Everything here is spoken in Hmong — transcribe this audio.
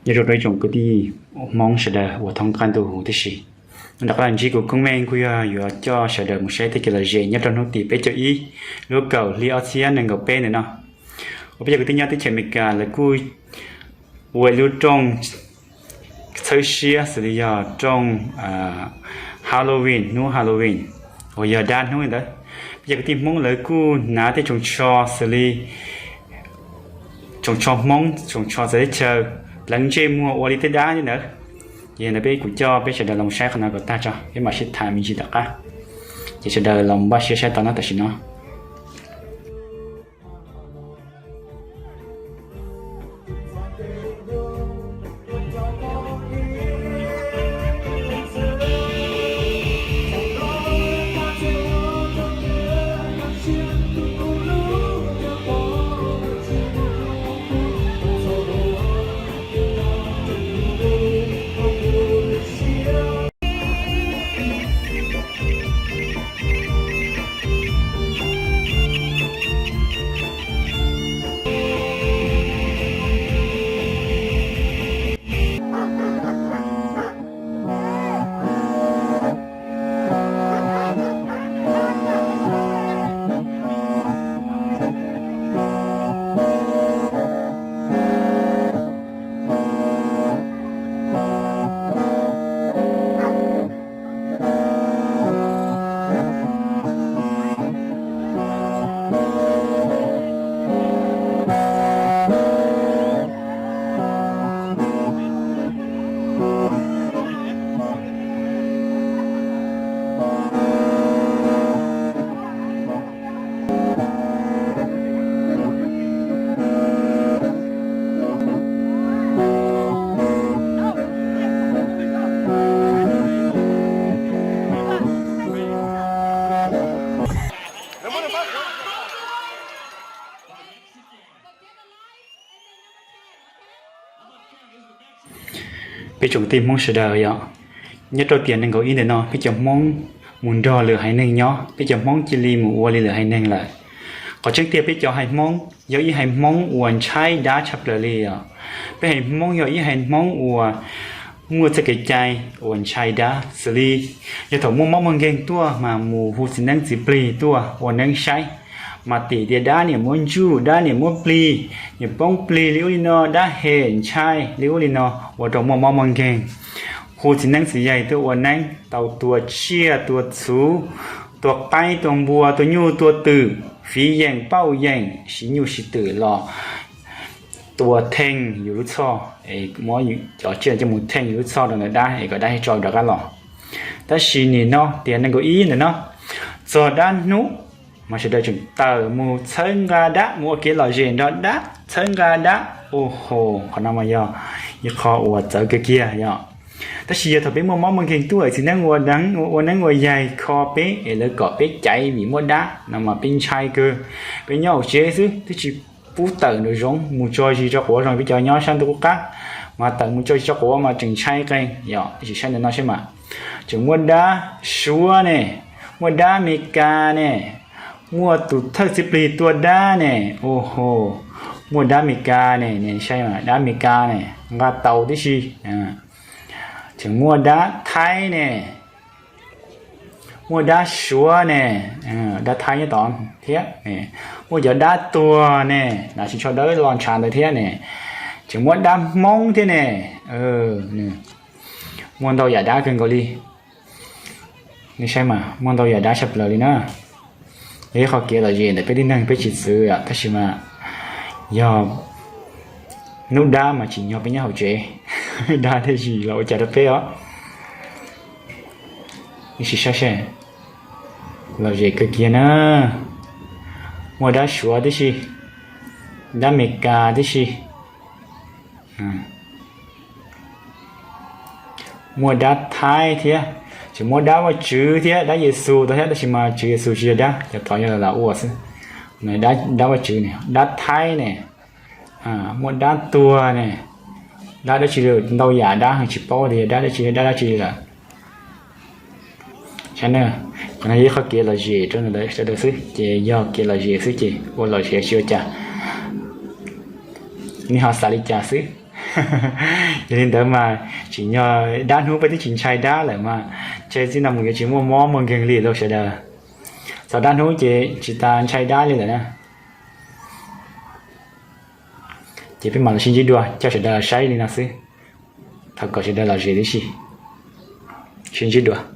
Nyob zoo rau ib tsoom kwv tij Hmoob sawv daws uas thoob qab ntuj huv tib si. Nov qab los ntsib kuv Koob Meej kuj yog yuav coj sawv daws mus saib tej kev lom zem nyob rau hnub tim peb caug ib lub kaum hli ob txhiab nees nkaum peb ntawm no. Uas peb cov kwv tij nyob teb chaws Amelikas lawv kuj ua ib lub rooj txhawb siab xws li yog rooj Halloween, hnub Halloween uas yog dab hnub li ntawd. Peb cov kwv tij Hmoob lawv kuj hnav tej tsoos tsho xws li tsoos tsho Hmoob, tsoos tsho txawv teb chaws, pleev ntsej muag ua li tej dab li ntawd. Ces ntawd peb kuv coj peb sawv daws los saib qhov no kom tag tso peb mam sib tham me ntsis tom qab. Ces sawv daws los npaj siab saib tau no tam sim no. Peb tsoom kwv tij Hmoob sawv daws yom, nyob rau tiam nees nkaum ib ntawm no peb cov Hmoob mus nrog lwm haiv neeg nyob, peb cov Hmoob cia li mus ua li lwm haiv neeg lawm. Qhov tseeb tiag peb cov haiv Hmoob yog ib haiv Hmoob uas ntshai dab tshaj plaws li os. Peb haiv Hmoob yog ib haiv Hmoob uas muaj txoj kev cai uas ntshai dab xws li yog thaum muaj mob muaj nkeeg tuaj mas mus hu txiv neeb txiv plig tuaj ua neeb saib, mas tim tias dab niam muab ntsuj, dab niam muab plig, niam poob plig li ub li no, dab hem ntshai li ub li no ua rau muaj mob muaj nkeeg. Hu txiv neeb txiv yaig tuaj ua neeb, tau tua tsiaj tua txhuv, tua qaib tua npua tua nyuj tua twm, fiv yeem pauj yeem siv nyuj siv twm los tua theej yus lub txhoj, muab cov tsiaj coj mus theej yus lub txhoj rau ntawm dab es kom dab thiaj tso rov qab los. Tab sis nim no tias nees nkaum ib ntawm no txog dab hnub mas sawv daws tseem tawm mus txhawb nqa dab, mus ua kev lom zem nrog dab, txhawb nqa dab. Ua ho, qhov no mas yog ib qho uas txawv kawg kiag yom. Tab sis yog thaum peb muaj mob muaj nkeeg tuaj, txiv neeb ua neeb, ua neeb ua yaig kho peb es lawv kom peb caiv vim muaj dab no mas peb ntshai kawg. Peb nyob hauv tsev xwb twb tsis pub tawm nraum zoov mus tso zis rau quav zoo peb cov nyob sab ntuj qub qab, mas tawm mus tso zis rau quav mas tseem ntshai qees yom. Tab sis saib ntawm no seb mas tseem muaj dab Suav ne, muaj dab Amelikas ne, muaj tus thawj txiv plig tua dab ne, ua ho, muaj dab Amelikas ne, saib dab Amelikas ne, nqa tau tib si. Tseem muaj dab Thaib ne, muaj dab Suav ne, dab Thaib nyob tod thiab, muaj cov dab tuag ne, dab tsis tsho dawb los ntshav ntawd thiab ne, tseem muaj dab Hmoob thiab ne. Muaj ntau yam dab kawg nkaus li. Nej saib mas muaj ntau yam dab tshaj plaws li na. Yog ib qho kev lom zem ntawm peb tib neeg peb tsis txwv yom, tab sis mas yog hnub dab mas tsim nyog peb nyob hauv tsev, dab thiaj tsis los ua cas rau peb os. Nej sim saib seb, lom zem kawg kiag na. Muaj dab Suav tib si, dab Amelikas tib si, muaj dab Thaib thiab, tseem muaj dab Vajtswv thiab, dab Yexus tod thiab, tab sis mas Tswv Yexus tsis yog dab, cov tod yog lam ua xwb. Dab Vajtswv ne, dab Thaib ne, muaj dab tuag ne, dab dab tsi li, ntau yam dab heev tsis paub tias dab dab tsi, dab dab tsi li lawm. Saib na, qhov no yog ib qho kev lom zem rau sawv daws xwb ces yog kev lom zem xwb ces ua lom zem tsis ua cas. Nej ho xav li cas xwb? Yog li ntawd mas tsim nyog dab hnub peb twb tsis ntshai dab lawm mas, ntshe txij no mus yuav tsis muaj mob muaj nkeeg li lauj sawv daws. Txog dab hnub ces tsis tas ntshai dab li lawm na. Ces peb mam los sib ntsib dua, coj sawv daws saib li no xwb. Thov kom sawv daws lom zem tib si, sib ntsib dua.